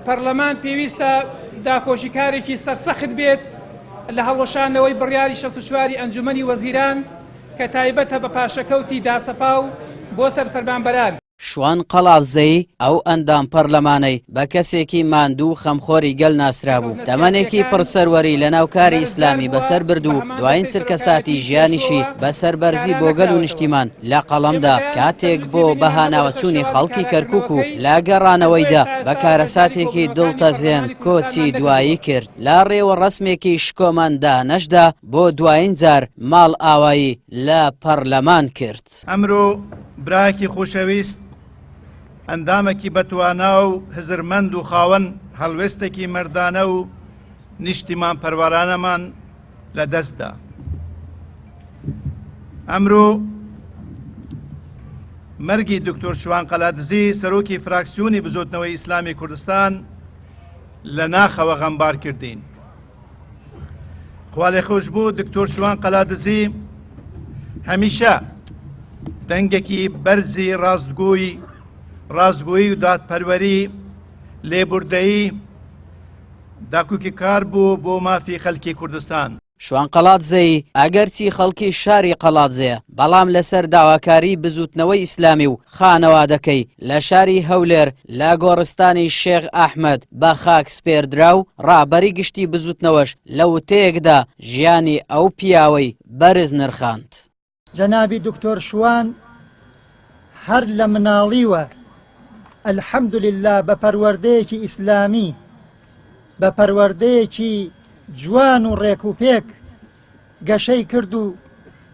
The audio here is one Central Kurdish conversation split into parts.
پەرلەمان پێویستە داکۆکیکارێکی سەرسەخت بێت لە هەڵوەشانەوەی بڕیاری 64 ی ئەنجومەنی وەزیران کە تایبەتە بە پاشەکەوتی داسەپاو بۆ سەر فەرمانبەران. شوان قەڵادزەیی، ئەو ئەندام پەرلەمانەی بە کەسێکی ماندوو و خەمخۆری گەل ناسرابوو، تەمەنێکی پڕ سەروەری لەناو کاری ئیسلامی بەسەر برد و دوایین چرکەساتی ژیانیشی بە سەربەرزی بۆ گەل و نیشتیمان لە قەڵەمدا، کاتێک بۆ بەهاناوەچوونی خەڵکی کەرکوک و لە گەڕانەوەیدا بە کارەساتێکی دڵتەزێن کۆچی دوایی کرد، لە ڕێوەڕەسمێکی شکۆمەندانەشدا بۆ دوایین جار ماڵئاوایی لە پەڕلەمان کرد. ئەمرۆ برایەکی خۆشەویست، ئەندامەکی بەتوانا و هزرمەند و خاوەن هەڵوێستێکی مەردانە و نیشتیمانپەروەرانەمان لە دەست دا. ئەمرۆ مەرگی دکتۆر شوان قەلادزی سەرۆکی فراکسیۆنی بزوتنەوەی ئیسلامی کوردستان لە ناخەوە غەمبار کردین. خوالێخۆشبوو دکتۆر شوان قەلادزی هەمیشە دەنگێکی بەرزی ڕاستگۆی ڕاستگۆیی و دادپەروەری لێبوردەیی داکۆکیکار بوو بۆ مافی خەلکی کوردستان. شوان قەڵادزەیی، ئەگەرچی خەڵکی شاری قەڵادزەیە، بەڵام لەسەر داواکاریی بزووتنەوەی ئیسلامی و خانەوادەکەی لە شاری هەولێر لە گۆڕستانی شێخ ئەحمەد بە خاک سپێردرا و ڕابەری گشتی بزووتنەوەش لە وتەیەکدا ژیانی ئەو پیاوەی بەرز نرخاند. جەنابی دکتۆر شوان هەر لە مناڵیوە الحمدللە بە پەروەردەیەکی ئیسلامی بە پەروەردەیەکی جوان و ڕێک و پێک گەشەی کرد و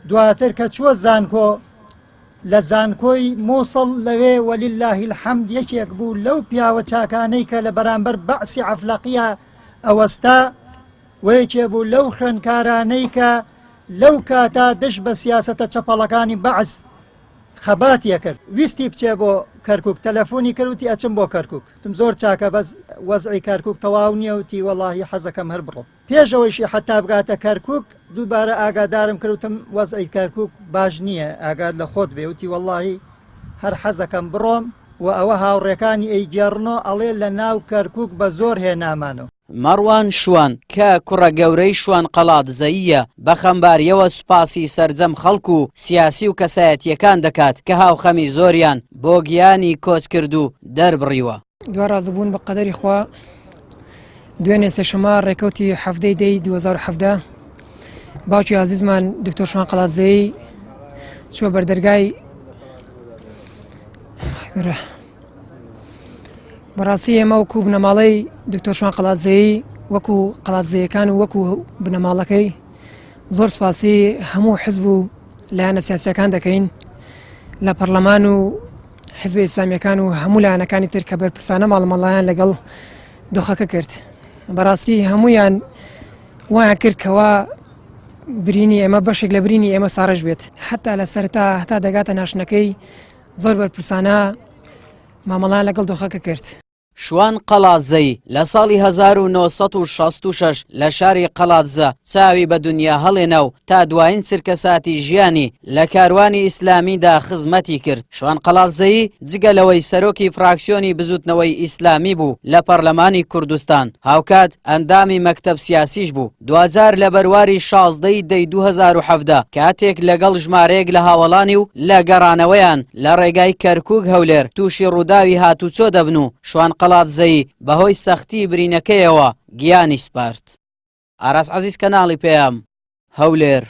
دواتر کە چووە زانکۆ لە زانکۆی موسڵ لەوێ وللە الحمد یەکێک بوو لەو پیاوە چاکانەی کە لە بەرامبەر بەعسی عەفلەقیە ئەوەستا و یەکێ بوو لەو خوێندکارانەی کە لەو کاتە دژ بە سیاسەتە چەپەڵەکانی بەعس خەباتی ئەکرد. ویستی بچێ بۆ کەرکوک تەلەفونی کرد وتی ئەچم بۆ کەرکوک وتم زۆر چاکە بەس وەزعی کەرکوک تەواو نیە وتی وەڵاهی حەزەکەم هەر بڕۆم. پێش ئەوەیشی حەتا بگاتە کەرکوک دووبارە ئاگادارم کرد وتم وەزعی کەرکوک باش نیە ئاگات لە خۆت بێ وتی وەڵاهی هەر حەزەکەم بڕۆم و ئەوە هاوڕێکانی ئەیگێڕنۆ ئەڵێ لە ناو کەرکوک بە زۆر هێنامانۆ. مەڕوان شوان، کە کوڕە گەورەی شوان قەڵادزەییە، بە خەمبارییەوە سوپاسی سەرجەم خەڵک و سیاسی و کەسایەتییەکان دەکات کە هاوخەمی زۆریان بۆ گیانی کۆچکردوو دەربڕیوە. دوای ڕازیبوون بە قەدەری خوا دوێنێ سێشەمە ڕێکەوتی حەفتەی دەی 2017 باوکی ئازیزمان دکتۆر شوان قەڵادزەیی چووە بەردەرگای بەڕاستی ئێمە وەکو بنەماڵەی دکتۆر شوان قەڵادزەیی وەکو قەڵادزەیەکان و وەکو بنەماڵەکەی زۆر سپاسی هەموو حزب و لایەنە سیاسەکان دەکەین لە پەرلەمان و حزبە ئیسلامیەکان و هەموو لایەنەکانی تر کە بەرپرسانە ماڵەمەڵایان لەگەڵ دۆخەکە کرد بەڕاستی هەمویان وایان کرد کەوا برینی ئێمە بەشێک لە برینی ئێمە ساڕێژ بێت حتا لە سەرتا هەتا دەگاتە ناشنەکەی زۆر بەرپرسانە مامەڵیان لەگەڵ دۆخەکە کرد. شوان قەڵادزەیی لە ساڵی 1966 لە شاری قەڵادزە چاوی بە دونیا هەڵێنا و تا دوایین چرکەساتی ژیانی لە کاروانی ئیسلامیدا خزمەتی کرد. شوان قەڵادزەیی جگە لەوەی سەرۆکی فراکسیۆنی بزوتنەوەی ئیسلامی بوو لە پەرلەمانی کوردستان، هاوکات ئەندامی مەکتەب سیاسیش بوو. دواجار لە بەرواری 16 ی دەی 2017 کاتێک لەگەڵ ژمارەیەک لە هاوەڵانی و لە گەڕانەوەیان لە ڕێگای کەرکوک هەولێر تووشی ڕووداوی هاتوچۆ دەبن و شوان قەڵادزەیی بەهۆی سەختی برینەکەیەوە گیانی سپارد. ئاراس عەزیز کەناڵی پەیام، هەولێر.